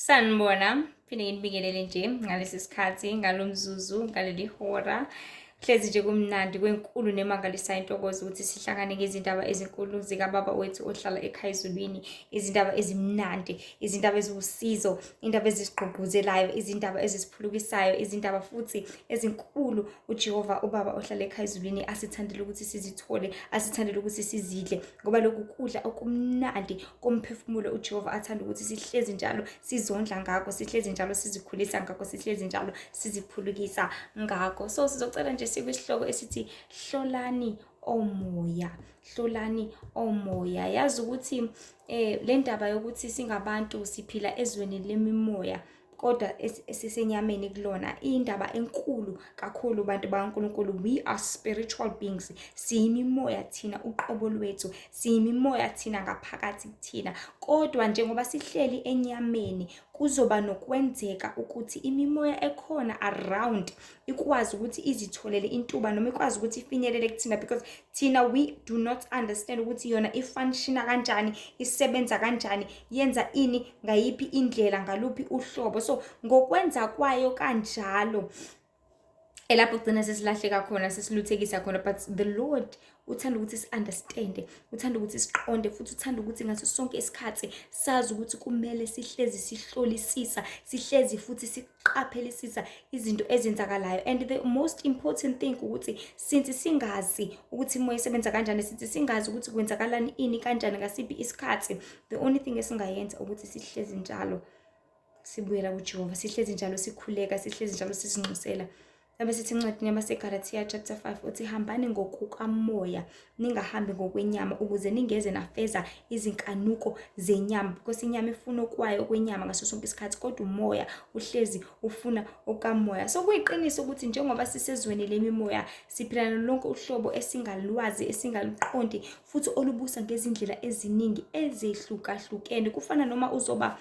Sanibona, phinde nginibingelele nje ngalesi sikhathi, ngalo mzuzu, ngaleli hora. Hlezi nje kumnandi kwenkulu nemangalisayo intokozo ukuthi sihlangane ngezindaba ezinkulu zikaBaba wethu ohlala ekhaya ezulwini, izindaba ezimnandi, izindaba eziwusizo, indaba ezisigqugquzelayo, izindaba ezisiphulukisayo, izindaba futhi ezinkulu uJehova uBaba ohlala ekhaya ezulwini asithandela ukuthi sizithole, asithandela ukuthi sizidle, ngoba lokhu kudla okumnandi komphefumulo uJehova athanda ukuthi sihlezi njalo sizondla ngakho, sihlezi njalo sizikhulisa ngakho, sihlezi njalo siziphulukisa ngakho. So sizocela nje sikwisihloko esithi hlolani omoya, hlolani omoya. Yazi ukuthi le ndaba yokuthi singabantu siphila ezweni lemimoya kodwa esisenyameni kulona, indaba enkulu kakhulu bantu bakaNkulunkulu. We are spiritual beings, siyimimoya thina uqobo lwethu, siyimimoya thina ngaphakathi kuthina, kodwa njengoba sihleli enyameni kuzoba nokwenzeka ukuthi imimoya ekhona around ikwazi ukuthi izitholele intuba noma ikwazi ukuthi ifinyelele kuthina, because thina we do not understand ukuthi yona ifunctiona kanjani, isebenza kanjani, yenza ini, ngayiphi indlela, ngaluphi uhlobo. So ngokwenza kwayo kanjalo elapho kugcina sesilahleka khona, sesiluthekisa khona. But the Lord uthanda ukuthi si-understande, uthanda ukuthi siqonde, futhi uthanda ukuthi ngaso sonke isikhathi sazi ukuthi kumele sihlezi sihlolisisa, sihlezi futhi siqaphelisisa izinto ezenzakalayo. And the most important thing ukuthi since singazi ukuthi imoya isebenza kanjani, since singazi ukuthi kwenzakalani ini kanjani ngasiphi isikhathi, the only thing esingayenza ukuthi sihlezi njalo sibuyela kuJehova, sihlezi njalo sikhuleka, sihlezi njalo sizinxusela. Abe sithi encwadini yabaseGalathiya chapter 5 uthi hambani ngokukamoya, ningahambi ngokwenyama, ukuze ningeze nafeza izinkanuko zenyama, because inyama ifuna okwayo okwenyama ngaso sonke isikhathi, kodwa umoya uhlezi ufuna okamoya. So kuyiqiniso ukuthi njengoba sisezweni lemimoya, siphila nolonke uhlobo esingalwazi, esingaluqondi, futhi olubusa ngezindlela eziningi ezehlukahlukene. Kufana noma uzoba,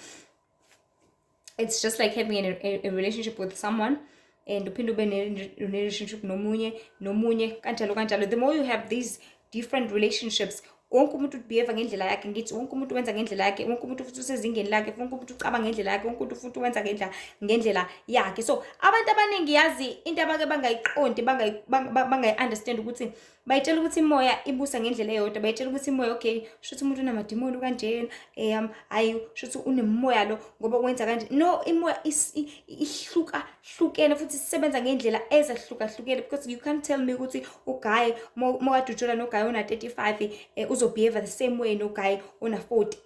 it's just like having a relationship with someone and uphinde ube ne-relationship nomunye nomunye, kanjalo kanjalo. The more you have these different relationships, wonke umuntu ubehave ngendlela yakhe, ngithi wonke umuntu wenza ngendlela yakhe, wonke umuntu futhi usezingeni lakhe, wonke umuntu ucabanga ngendlela yakhe, wonke umuntu futhi wenza ngendlela yakhe. So abantu abaningi, yazi into abake bangayiqondi, bangayi-understand ukuthi bayitshela ukuthi imoya ibusa ngendlela eyodwa, bayitshela ukuthi imoya, okay, shuthi umuntu unamadimoni kanjena, hayi, shuthi unemoya lo ngoba wenza kanje. No, imoya ihlukahlukene futhi isebenza ngendlela ezahlukahlukene, because you can't tell me ukuthi uguy mokade ujola noguy ona-35 uzobehave the same way noguy ona-40,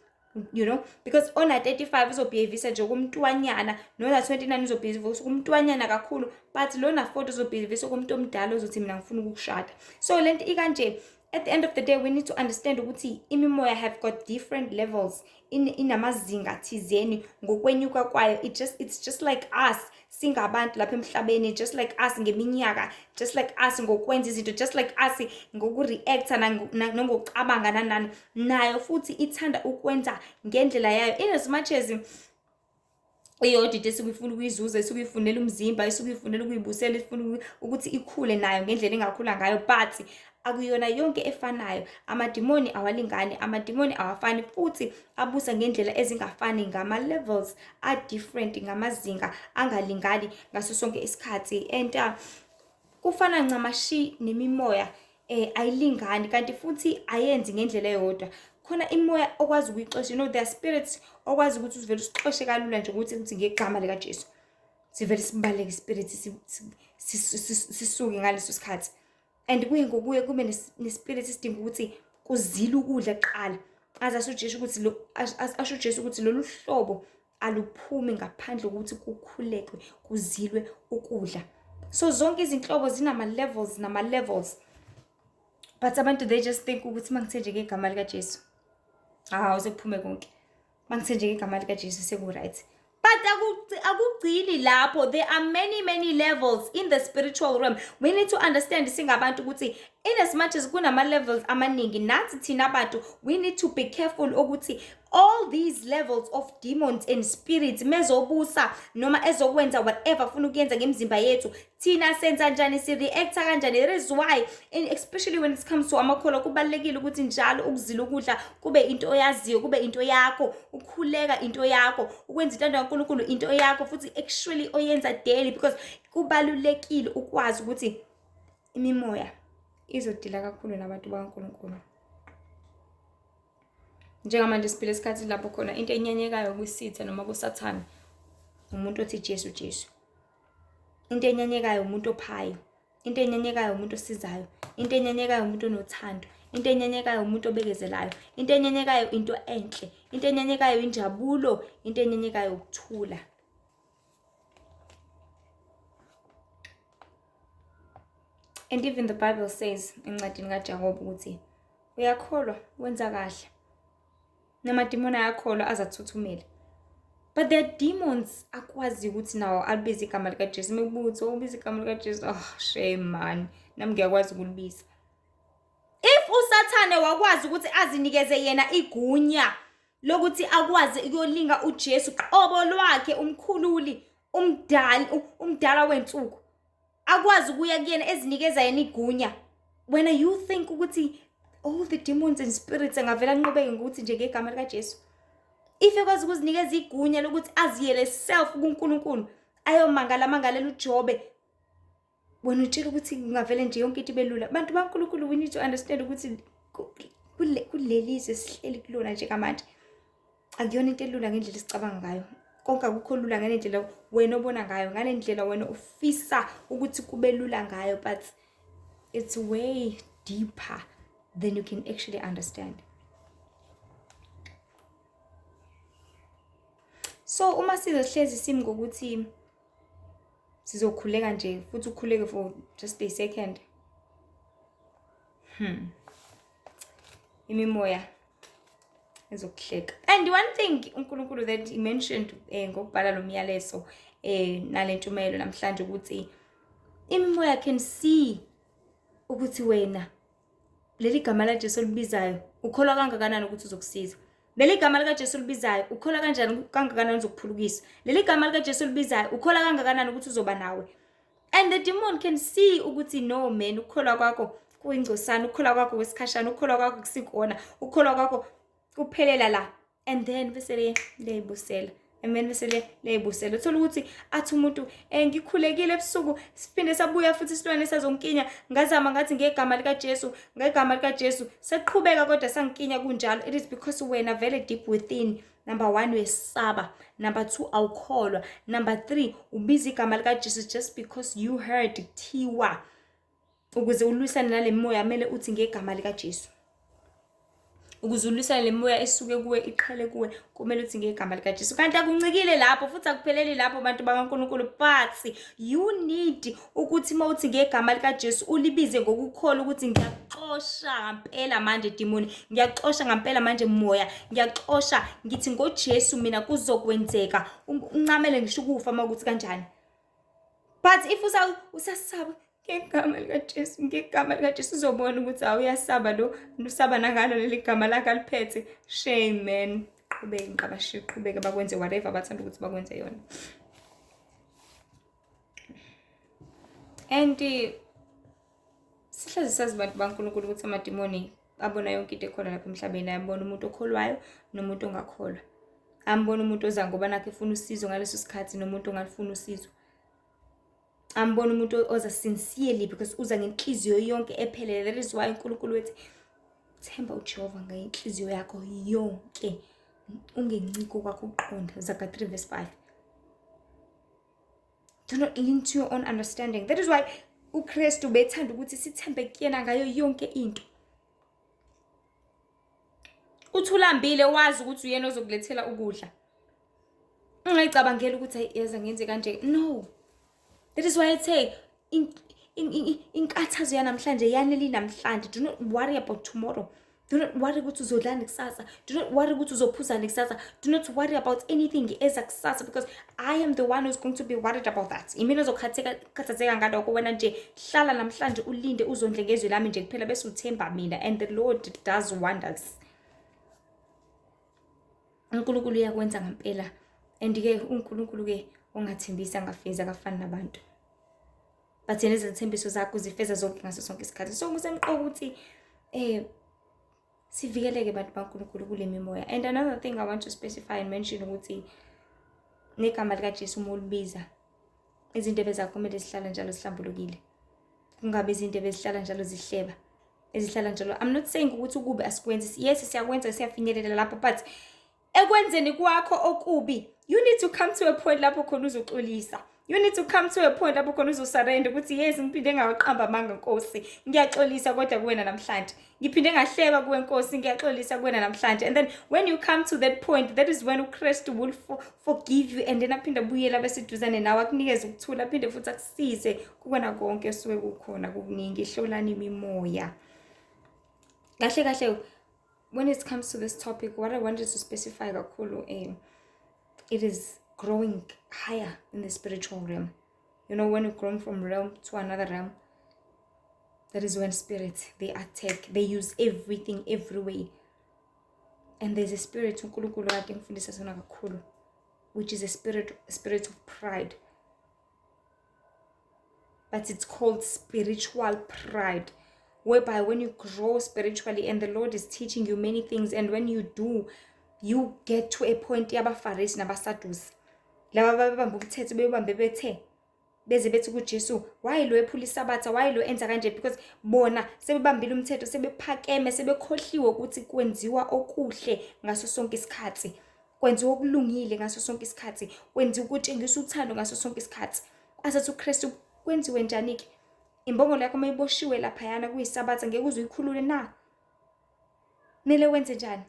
because ona 35 uzobehavisa nje kumntwanyana, nona 29 uzobehavisa kumntwanyana kakhulu, but lona 40 uzobehavisa kumuntu omdala ozothi mina ngifuna ukukushada. So lento ikanje, at the end of the day we need to understand ukuthi imimoya have got different levels, inamazinga thizeni ngokwenyuka kwayo. It's just like us singabantu lapha emhlabeni, just like us ngeminyaka, just like us ngokwenza izinto, just like us ngokureacta nangokucabanga nanani. Nayo futhi ithanda ukwenza ngendlela yayo, in as much as iyodwa into esuke ifuna ukuyizuza, isuke ifunela umzimba, isuke ifunela ukuyibusela, ifuna ukuthi ikhule nayo ngendlela engakhula ngayo, but akuyona yonke efanayo. Amadimoni awalingani, amadimoni awafani, futhi abusa ngendlela ezingafani, ngama-levels a-different, ngamazinga angalingani ngaso sonke isikhathi. And kufana ncamashi nemimoya, ayilingani, kanti futhi ayenzi ngendlela eyodwa. Khona imoya okwazi ukuyixosha, there are spirits okwazi ukuthi uvele usixoshe kalula nje ukuthi ngegama likaJesu sivele sibaleke ispirit, sisuke ngaleso sikhathi. And kuye ngokuye kube nespirit esidinga ukuthi kuzile ukudla kuqala, aze asho uJesu ukuthi lo asho uJesu ukuthi lolu hlobo aluphumi ngaphandle kokuthi kukhulekwe, kuzilwe ukudla. So zonke izinhlobo zinama-levels nama-levels, but abantu they just think ukuthi uma ngithe nje ngegama likaJesu, hawu, sekuphume konke, uma ngithe nje ngegama likaJesu seku-right. But akugcini lapho. There are many many levels in the spiritual realm. We need to understand singabantu ukuthi in as much as kunama-levels amaningi, nathi thina abantu we need to be careful ukuthi All these levels of demons and spirits mezobusa noma ezokwenza whatever afuna ukuyenza ngemizimba yethu, thina senza njani, si-reacta kanjani? That is why, and especially when it comes to amakholwa, kubalulekile ukuthi njalo ukuzila ukudla kube into oyaziyo, kube into yakho, ukukhuleka into yakho, ukwenza intando kaNkulunkulu into yakho, futhi actually oyenza daily, because kubalulekile ukwazi ukuthi imimoya izodila kakhulu nabantu bakaNkulunkulu. Njengamanje siphila esikhathini lapho khona into enyanyekayo kwisitha noma kuSathane umuntu othi Jesu Jesu. Into enyanyekayo umuntu ophayo. Into enyanyekayo umuntu osizayo. Into enyanyekayo umuntu onothando. Into enyanyekayo umuntu obekezelayo. Into enyanyekayo into enhle. Into enyanyekayo injabulo. Into enyanyekayo ukuthula. And even the Bible says encwadini kaJakobe ukuthi uyakholwa wenza kahle. Namadimoni ayakholwa aze athuthumele. But there are demons akwazi ukuthi nawo alibize igama likaJesu. Mekubuthi ubiza igama likaJesu, oh shame man. Nami ngiyakwazi ukulibiza. If uSathane wakwazi ukuthi azinikeze yena igunya lokuthi akwazi ukuyolinga uJesu qobo lwakhe, umkhululi, umdali, umdala wensuku, akwazi ukuya kuyena ezinikeza yena igunya, wena you think ukuthi all the demons and spirits angavela anqobeke ngokuthi nje ngegama likaJesu? If ekwazi ukuzinikeza igunya lokuthi aziyele self kuNkulunkulu, ayomangala amangalela uJobe, wena utshela ukuthi kungavele nje yonke into ibe lula? Bantu baNkulunkulu, we need to understand ukuthi kuleli zwe sihleli kulona njengamanje akuyona into elula ngendlela esicabanga ngayo. Konke akukho lula ngale ndlela wena obona ngayo, ngale ndlela wena ufisa ukuthi kube lula ngayo, but it's way deeper than you can actually understand. So uma sizohlezi simi ngokuthi sizokhuleka nje futhi ukhuleke for just a second, imimoya ezokuhleka. And one thing uNkulunkulu that he mentioned ngokubhala lo myalezo nale ntshumayelo namhlanje ukuthi imimoya can see ukuthi wena leli gama laJesu olibizayo ukholwa kangakanani ukuthi uzokusiza. Leli gama likaJesu olibizayo ukholwa kanjani kangakanani uzokuphulukisa. Leli gama likaJesu olibizayo ukholwa kangakanani ukuthi uzoba nawe. And the demon can see ukuthi no man, ukukholwa kwakho kuyingcosana, ukukholwa kwakho kwesikhashana, ukukholwa kwakho kusikona, ukukholwa kwakho kuphelela la. And then bese leyibusela. And then bese leyibusela. Uthola ukuthi athi umuntu ngikhulekile ebusuku, siphinde sabuya futhi isilwane sazonkinya, ngazama ngathi ngegama likaJesu, ngegama likaJesu, saqhubeka kodwa sangikinya kunjalo. It is because wena vele deep within, number 1 uyesaba, number 2 awukholwa, number 3 ubiza igama likaJesu just because you heard kuthiwa ukuze ulwisane nale moya kumele uthi ngegama likaJesu. Ukuze ulwisane le moya esuke kuwe iqhele kuwe kumele uthi ngegama likaJesu. Kanti akuncikile lapho futhi akupheleli lapho bantu bakaNkulunkulu, but you need ukuthi uma uthi ngegama likaJesu ulibize ngokukholwa ukuthi ngiyaxosha ngempela manje demoni, ngiyaxosha ngempela manje moya, ngiyaxosha ngithi ngoJesu mina kuzokwenzeka. Uncamele ngisho ukufa uma ukuthi kanjani. But if usasaba ngegama likaJesu, ngegama likaJesu, uzobona ukuthi awuyasaba lo, usaba nangalo leli gama lakhe aliphethe. Shame man. Qhubeke nqabashi, qhubeke bakwenze whatever abathanda ukuthi bakwenze yona. And sihlezi sazi bantu baNkulunkulu ukuthi amadimoni abona yonke into ekhona lapha emhlabeni. Ayabona umuntu okholwayo nomuntu ongakholwa. Ambona umuntu oza ngoba nakhe efuna usizo ngaleso sikhathi nomuntu ongalifuni usizo. Ambona umuntu oza sincerely because uza ngenhliziyo yonke ephelele. That is why uNkulunkulu wethi themba uJehova ngenhliziyo yakho yonke, ungenciko kwakho ukuqonda. Zaga 3 verse 5. Do not lean to your own understanding. That is why uKristu bethanda ukuthi sithembe kuyena ngayo yonke into. Uthulambile wazi ukuthi uyena ozokulethela ukudla. Ungayicabangeli ukuthi hayi yaza ngenze kanje. No. That is why I say inkathazo yanamhlanje yanele namhlanje. Do not worry about tomorrow. Do not worry ukuthi uzodlani kusasa. Do not worry ukuthi uzophuzani kusasa. Do not worry about anything eza kusasa, because I am the one who's going to be worried about that. Imina ozokhathazeka ngalokho. Wena nje hlala namhlanje ulinde uzondle ngezwi lami nje kuphela bese uthemba mina. And the Lord does wonders. uNkulunkulu uyakwenza ngempela and-ke uNkulunkulu-ke ongathembisi angafezi akafani nabantu. But yena izethembiso zakhe uzifeza zonke ngaso sonke isikhathi. So kusemqoka ukuthi sivikeleke bantu baNkulunkulu kule mimoya. And another thing I want to specify and mention ukuthi negama likaJesu uma ulibiza, izindebe zakho kumele zihlale njalo zihlambulukile. Kungabi izindebe ezihlala njalo zihleba, ezihlala njalo. I'm not saying ukuthi ukube asikwenzi. Yes, siyakwenza, siyafinyelela lapho, but ekwenzeni kwakho okubi, you need to come to a point lapho khona uzoxolisa. You need to come to a point lapho khona uzosurrender ukuthi yes, ngiphinde ngawaqamba amanga Nkosi, ngiyaxolisa kodwa kuwena namhlanje. Ngiphinde ngahleba kuwe Nkosi, ngiyaxolisa kuwena namhlanje. And then when you come to that point, that is when uKristu will forgive you, and then aphinde abuyele abeseduzane nawe, akunikeze ukuthula, aphinde futhi akusize kukona konke osuke kukhona kukuningi. Hlolani imimoya. Kahle kahle, when it comes to this topic, what I wanted to specify kakhulu, it is growing higher in the spiritual realm. You know, when you grow from realm to another realm, that is when spirits, they attack, they use everything, every way. And there's a spirit, uNkulunkulu kade ngifundisa sona kakhulu, which is a spirit of pride. But it's called spiritual pride, whereby when you grow spiritually and the Lord is teaching you many things, and when you do, you get to a point yabaFarisi nabaSadusi. Laba babamba umthetho bebambe bethe beze bethi kuJesu, why lo ephula isabatha, why lo enza kanje? Because bona sebebambile umthetho, sebephakeme, sebekhohliwe ukuthi kwenziwa okuhle ngaso sonke isikhathi, kwenziwa okulungile ngaso sonke isikhathi, kwenziwa ukutshengisa uthando ngaso sonke isikhathi. Asathi uKristu kwenziwe njani ke? Imbongolo yakho mayiboshiwe laphayana kuyisabatha, ngeke uze uyikhulule na? Kumele wenze njani?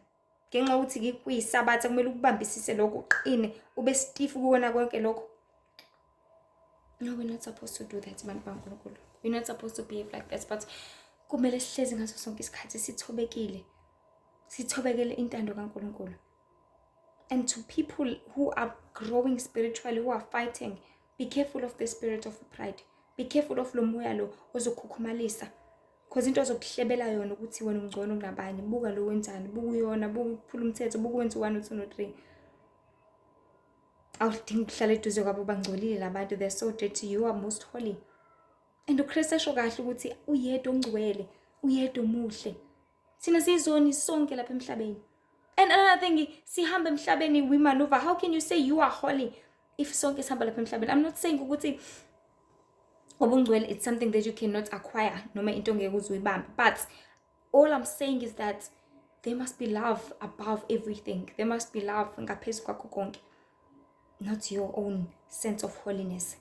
Ngenxa yokuthi kuyisabatha kumele ukubambisise lokho, uqine, ube stiff kuwona konke lokho. No, we're not supposed to do that, bantu baNkulunkulu. We're not supposed to behave like that, but kumele sihlezi ngaso sonke isikhathi sithobekile. Sithobekele intando kaNkulunkulu. And to people who are growing spiritually, who are fighting, be careful of the spirit of pride. Be careful of lo moya lo ozokhukhumalisa. Because into ozokuhlebela yona ukuthi wena ungcono kunabanye. Buka lo wenzani, buka uyona, buka ukuphula umthetho, buka wenza 1 2 no 3. Awudingi ukuhlala eduze kwabo, bangcolile labantu, they're so dirty, you are most holy. And uKristu esho kahle ukuthi uyedwa ongcwele, uyedwa omuhle. Thina siyizoni sonke lapha emhlabeni. And another thing, sihamba emhlabeni, we maneuver. How can you say you are holy if sonke sihamba lapha emhlabeni? I'm not saying ukuthi ubungcwele it's something that you cannot acquire, noma into ongeke uze uyibambe. But all I'm saying is that there must be love above everything. There must be love ngaphezu kwakho konke. Not your own sense of holiness.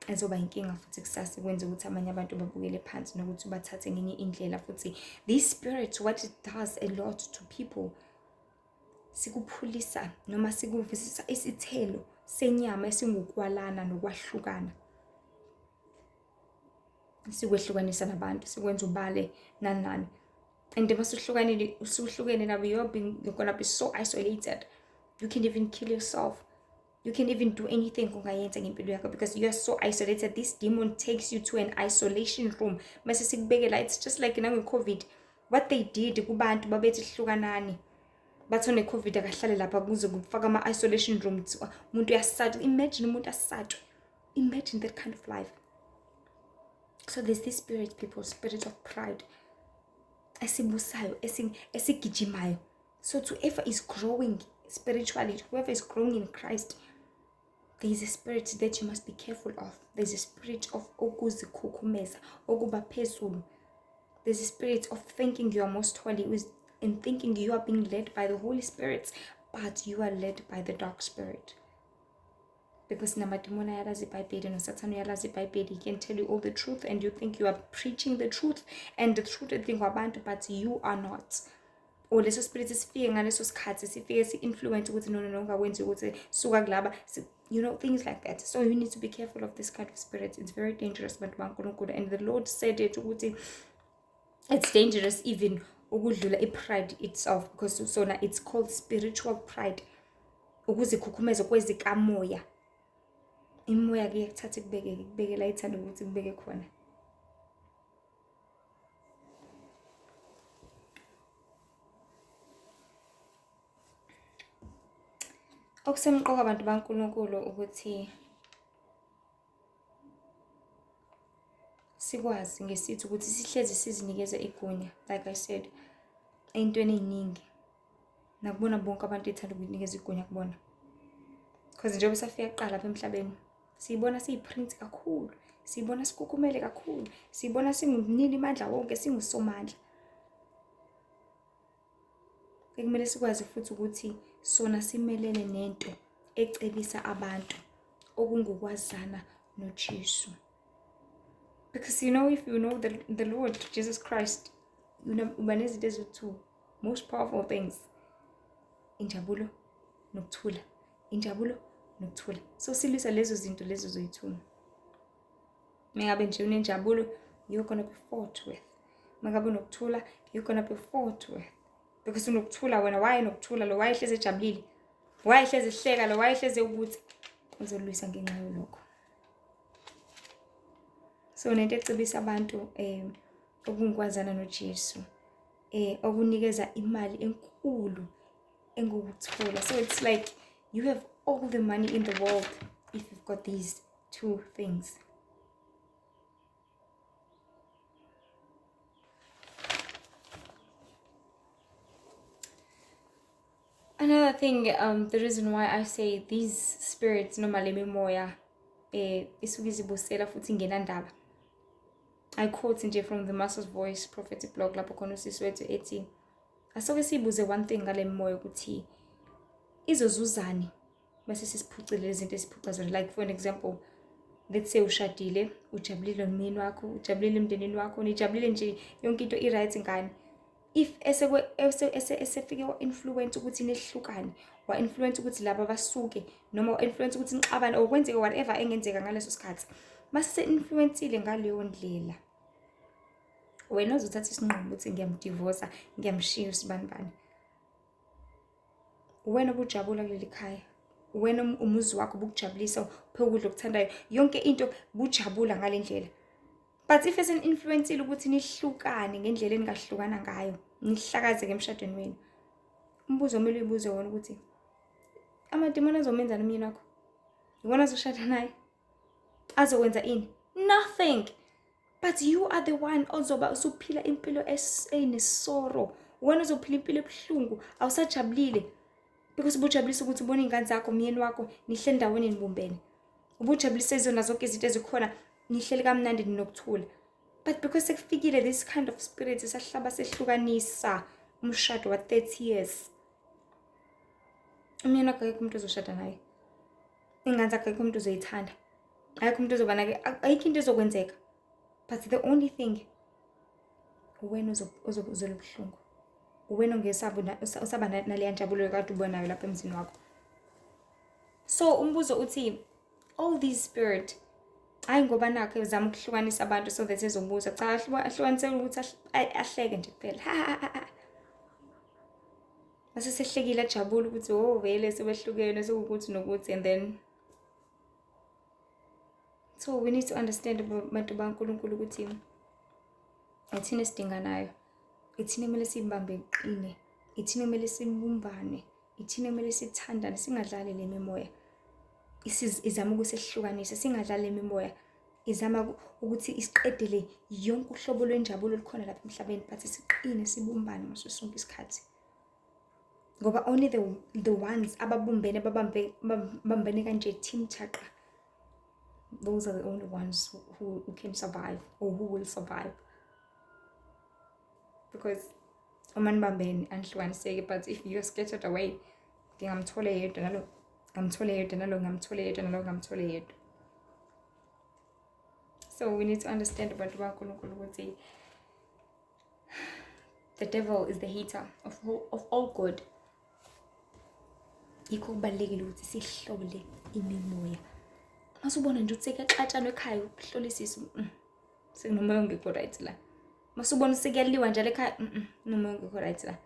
Ezoba inkinga futhi kusasa kwenza ukuthi abanye abantu babukele phansi nokuthi ubathathe ngenye indlela futhi. This spirit, what it does a lot to people, sikuphulisa noma sikuvisisa isithelo senyama esingukwalana nokwahlukana. Sikwehlukanisa nabantu, sikwenza ubale nani nani. And masuhlukanile, usuhlukene nabo, you're gonna be so isolated. You can even kill yourself. You can even do anything ungayenza ngempilo yakho because you are so isolated. This demon takes you to an isolation room. Mase sikubekela, it's just like nange-COVID. What they did kubantu babethi hlukanani. Bathi one-COVID akahlale lapha kuze kufaka ama-isolation room. Umuntu uyasatshwa. Imagine umuntu asatshwe. Imagine that kind of life. So there's this spirit, people, spirit of pride. Esibusayo, esigijimayo. So to whoever is growing spiritually, whoever is growing in Christ, there is a spirit that you must be careful of. There's a spirit of okuzikhukhumeza, okuba phezulu. There's a spirit of thinking you are most holy and thinking you are being led by the Holy Spirit, but you are led by the dark spirit. Because namadimoni ayalazi iBhayibheli, noSathane uyalazi iBhayibheli. He can tell you all the truth and you think you are preaching the truth and the truth edingwa abantu, but you are not. Or leso spirit sifike ngaleso sikhathi, sifike si-influence ukuthi no, no, no, ungakwenzi ukuthi suka kulaba, you know, things like that. So you need to be careful of this kind of spirit. It's very dangerous, bantu baNkulunkulu. And the Lord said it ukuthi it's dangerous even ukudlula i-pride itself, because sona it's called spiritual pride. Ukuzikhukhumeza kwezikamoya. Imoya ke yakuthatha ikubeke, ikubeke la ithanda ukuthi ikubeke khona. Okusemqoka abantu baNkulunkulu ukuthi sikwazi ngesithi ukuthi sihlezi sizinikeza igunya, like I said, ey'ntweni ey'ningi. Nakubona bonke abantu ethanda ukunikeza igunya kubona. Because njengoba safika kuqala lapha emhlabeni, siyibona siyi-prince kakhulu, siyibona sikhukhumele kakhulu, siyibona singumnini mandla wonke, singusomandla. Ekumele sikwazi futhi ukuthi sona simelene nento ecebisa abantu okungukwazana noJesu. Because you know, if you know the Lord Jesus Christ, uba nezinto eziwu-two most powerful things: injabulo nokuthula, injabulo nokuthula. So silwisa lezo zinto lezo zoyi-two. Mengabe nje unenjabulo, you're gonna be fought with. Mengabe unokuthula, you're gonna be fought with. Because unokuthula wena, why nokuthula lo, why hlezi ejabulile, why hlezi ehleka lo, why hlezi ukuthi uzolwisa ngenxa yolokho. So nento ecebisa abantu okungukwazana noJesu, okunikeza imali enkulu engukuthola. So it's like you have all the money in the world if you've got these two things. Another thing, the reason why I say these spirits noma le mimoya isuke izibusela futhi ingenandaba. I quote nje from the Master's Voice Prophetic Blog lapho khona usisi wethu ethi asoke siyibuze one thing ngale mimoya ukuthi izozuzani bese sisiphucile lezi zinto esiphuca zona. Like for an example, let's say ushadile, ujabulile nomyeni wakho, ujabulile emndenini wakho, nijabulile nje, yonke into i-right ngani. If esefike wa-influence ukuthi nihlukane, wa-influence ukuthi laba basuke, noma wa-influence ukuthi nixabane or kwenzeke whatever engenzeka ngaleso sikhathi, mase se-influence-ile ngaleyo ndlela, wena uzothatha isinqumo ukuthi ngiyamdivosa, ngiyamshiya usibanibani. Wena obujabula kuleli khaya, wena umuzi wakho bukujabulisa, uphe ukudla okuthandayo, yonke into bujabula ngale ndlela. But if esen-influence-ile ukuthi nihlukane ngendlela eningahlukana ngayo, nihlakazeke emshadweni wenu, umbuzo omele uyibuze wona ukuthi amadimoni azomenzani umyeni wakho? Iwona azoshada naye? Azokwenza ini? Nothing. But you are the one ozoba usuphila impilo enesoro. Wena uzophila impilo ebuhlungu, awusajabulile. Because ubujabulisa ukuthi ubone iy'ngane zakho, umyeni wakho, nihleli endaweni nibumbene. Ubujabulisa izona zonke izinto ezikhona, nihleli kamnandi ninokuthula. But because sekufikile this kind of spirit sahlaba sehlukanisa umshado wa 30 years. Umyeni wakho akekho umuntu ozoshada naye. Ingane zakho akekho umuntu ozoyithanda. Akekho umuntu ozoba naye, ayikho into ezokwenzeka. But the only thing, wena uzozwela ubuhlungu. Wena ongesabi usaba naleya njabulo kade ubonayo lapha emzini wakho. So umbuzo uthi all these spirit, hayi ngoba nakho ezama ukuhlukanisa abantu so that ezobuza, cha ahlukanisele ukuthi ahleke nje kuphela. Ha, ha, ha, ha. Mase sehlekile ajabule ukuthi oh vele sebehlukene sekuwukuthi nokuthi, and then so we need to understand abantu baNkulunkulu ukuthi ithina esidinganayo, ithina kumele sibambe qine, ithina kumele sibumbane, ithina kumele sithandane, singadlali le mimoya izama ukusehlukanisa, singadlali le mimoya izama ukuthi isiqedele yonke uhlobo lwenjabulo olukhona lapha emhlabeni, but siqine sibumbane ngaso sonke isikhathi. Ngoba only the ones ababumbene babambene kanje team thaqa, those are the only ones who can survive or who will survive. Because uma nibambene anihlukaniseki, but if you are scattered away, ngingamthola yedwa nalo, ngamthola yedwa nalo, ngamthola yedwa nalo, ngamthola yedwa. So we need to understand abantu baNkulunkulu ukuthi the devil is the hater of all good. Yikho kubalulekile ukuthi sihlole imimoya. Masubona nje ukuthi sekuyaxatshanwa ekhaya, ukuhlolisisa, sekunomoya ongekho right la. Masubona sekuyaliwa njalo ekhaya, nomoya ongekho right la.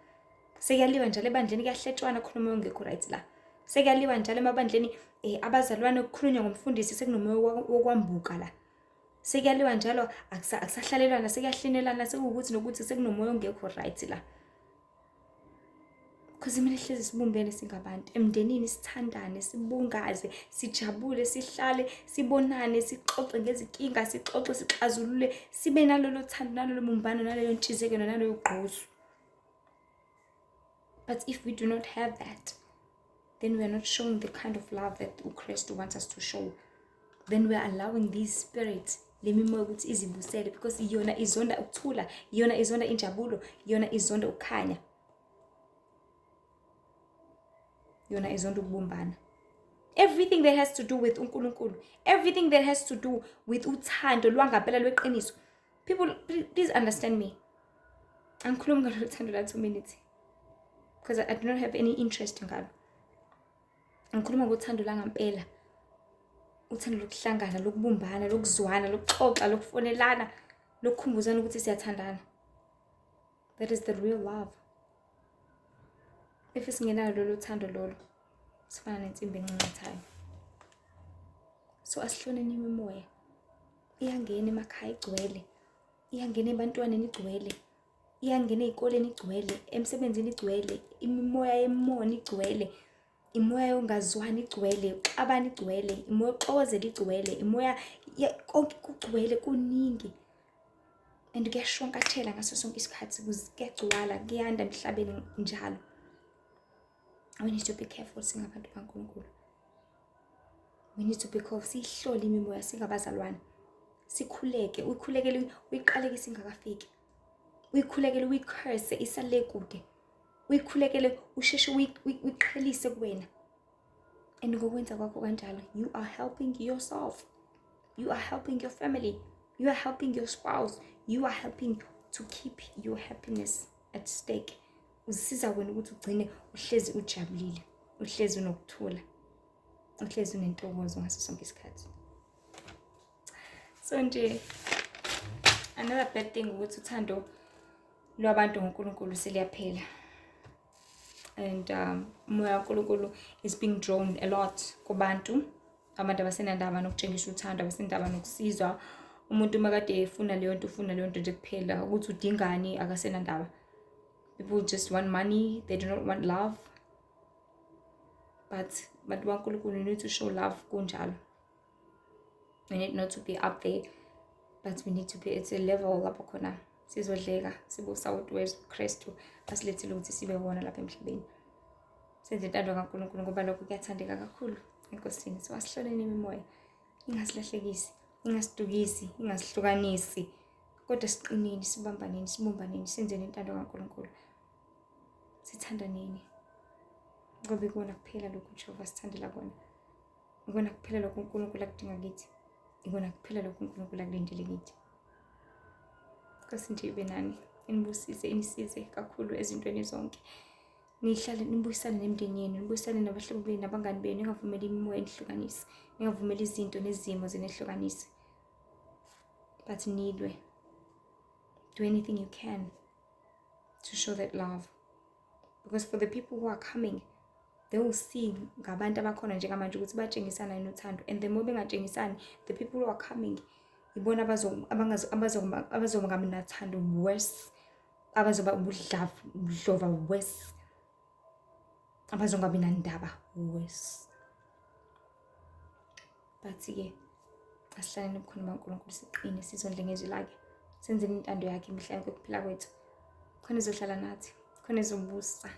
Sekuyaliwa njalo ebandleni, kuyahletshwana, khona umoya ongekho right la. Sekuyaliwa njalo emabandleni, abazalwane kukhulunywa ngomfundisi, sekunomoya wokwambuka la. Sekuyaliwa njalo, akusahlalelwana, sekuyahlinelana, sekuwukuthi nokuthi sekunomoya ongekho right la. Because kumele hlezi sibumbene singabantu emndenini, sithandane, sibungaze, sijabule, sihlale, sibonane, sixoxe ngezinkinga, sixoxe, sixazulule, sibe nalolo thando, nalolo bumbano, naleyo ntshisekelo, naleyo gqozu. But if we do not have that, then we are not showing the kind of love that uKristu wants us to show. Then we are allowing these spirits, le mimoya, ukuthi izibusele, because yona izonda ukuthula, yona izonda injabulo, yona izonda ukukhanya, yona izonda ukubumbana. Everything that has to do with uNkulunkulu, everything that has to do with uthando lwangampela lweqiniso. People, please understand me, angikhulumi ngalolu thando la 2 minutes, because I do not have any interest ngalo. Ngikhuluma ngothando langampela, uthando lokuhlangana, lokubumbana, lokuzwana, lokuxoxa, lokufonelana, lokukhumbuzana ukuthi siyathandana. That is the real love. If singenalo lolo thando lolo, sifana nensimbi encancathayo. So asihloneni imimoya. Iyangena emakhaya igcwele, iyangena ebantwaneni igcwele, iyangena ey'koleni igcwele, emsebenzini igcwele, imimoya yemona igcwele, imoya yongazwani igcwele, uxabana igcwele, imoya yokuxokozela igcwele, imoya konke kugcwele, kuningi and kuyashwankathela ngaso sonke isikhathi, kuyagcwala, kuyanda emhlabeni njalo. We need to be careful singabantu baNkulunkulu. We need to be careful, siyihlole imimoya singabazalwane, sikhuleke, uyikhulekele, uyiqalekise ingakafiki, uyikhulekele, uyi-curse isale kude, uyikhulekele, usheshe uyiqhelise kuwena. And ngokwenza kwakho kanjalo, you are helping yourself, you are helping your family, you are helping your spouse, you are helping to keep your happiness at stake. Uzisiza wena ukuthi ugcine uhlezi ujabulile, uhlezi unokuthula, uhlezi unentokozo ngaso sonke isikhathi. So nje, another bad thing ukuthi uthando lwabantu ngoNkulunkulu seliyaphela and umoya kaNkulunkulu is being drawn a lot kubantu. Abantu abasenandaba nokutshengisa uthando, abasenandaba nokusizwa. Umuntu uma kade efuna leyo nto, ufuna leyo nto nje kuphela. Ukuthi udingani, akasenandaba. People just want money, they do not want love. But bantu baNkulunkulu, you need to show love kunjalo. We need not to be up there, but we need to be at a level lapho khona sizodleka, sibe usawoti wezwe Kristu asilethile ukuthi sibe wona lapha emhlabeni, senze intando kaNkulunkulu, ngoba lokho kuyathandeka kakhulu enkosini. So asihloleni imimoya, ingasilahlekisi, ingasidukisi, ingasihlukanisi, kodwa siqineni, sibambaneni, sibumbaneni, senzeni intando kaNkulunkulu, sithandaneni, ngoba ikona kuphela lokhu uJehova sithandela kona, ikona kuphela lokhu uNkulunkulu akudinga kithi, ikona kuphela lokhu uNkulunkulu akulindele kithi. Nkosi nje ibe nani, inibusise, inisize kakhulu ezintweni zonke. Nihlale nibuyisane nemindeni yenu, nibuyisane nabahlobo benu, nabangani benu. Ningavumeli imimoya inihlukanise, ningavumeli izinto nezimo zinehlukanise, but nilwe. Do anything you can to show that love, because for the people who are coming, they will see ngabantu abakhona njengamanje ukuthi batshengisana yini uthando. And the more bengatshengisani, the people who are coming ibona abazoba nathando worse, abazoba ubudlavu, ubudlova worse, abazongabi nandaba worse. But-ke asihlaleni ebukhona baNkulunkulu, siqine, sizondle ngezwi lakhe, senzeni intando yakhe imihla yonke yokuphila kwethu, khona izohlala nathi, khona izobusa,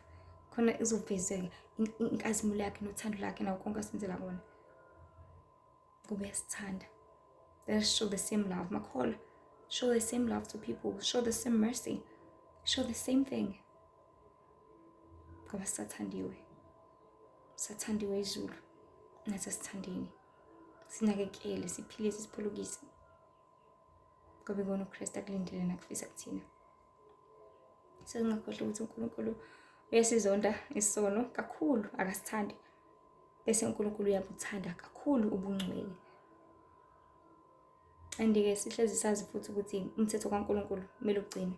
khona izovezeka inkazimulo yakhe nothando lakhe nawo konke asenzela kona, ngoba uyasithanda. Let us show the same love, makholwa. Show the same love to people, show the same mercy, show the same thing, ngoba sisathandiwe, sisathandiwe izulu. Nathi asithandeni, sinakekele, siphilise, siphulukise, ngoba ikona uKristu akulindele nakufisa kuthina. Singakhohlwa ukuthi uNkulunkulu uyasizonda isono kakhulu, akasithandi, bese uNkulunkulu uyabuthanda kakhulu ubungcwele. And-ke sihlezi sazi futhi ukuthi umthetho kaNkulunkulu kumele ugcinwe.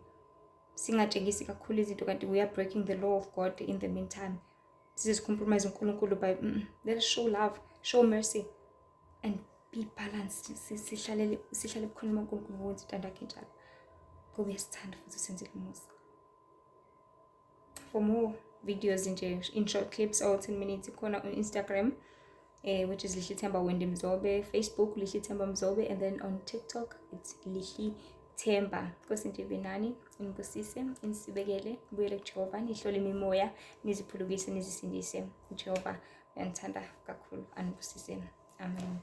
Singatshengisi kakhulu izinto kanti we are breaking the law of God in the meantime. Size si-compromise uNkulunkulu by let us show love, show mercy and be balanced. Sihlale, sihlale ebukhoneni baNkulunkulu ngokwenza intando yakhe njalo, ngoba uyasithanda futhi usenzele umusa. For more videos nje in short clips all 10 minutes ikhona on Instagram, which is Lihlithemba Wendy Mzobe, Facebook Lihlithemba Mzobe, and then on TikTok it's Lihlithemba. Nkosi nje ibe nani, inibusise, inisibekele, buyele kuJehova, nihlole imimoya, niziphulukise, nizisindise. UJehova uyanithanda kakhulu, anibusise. Amen.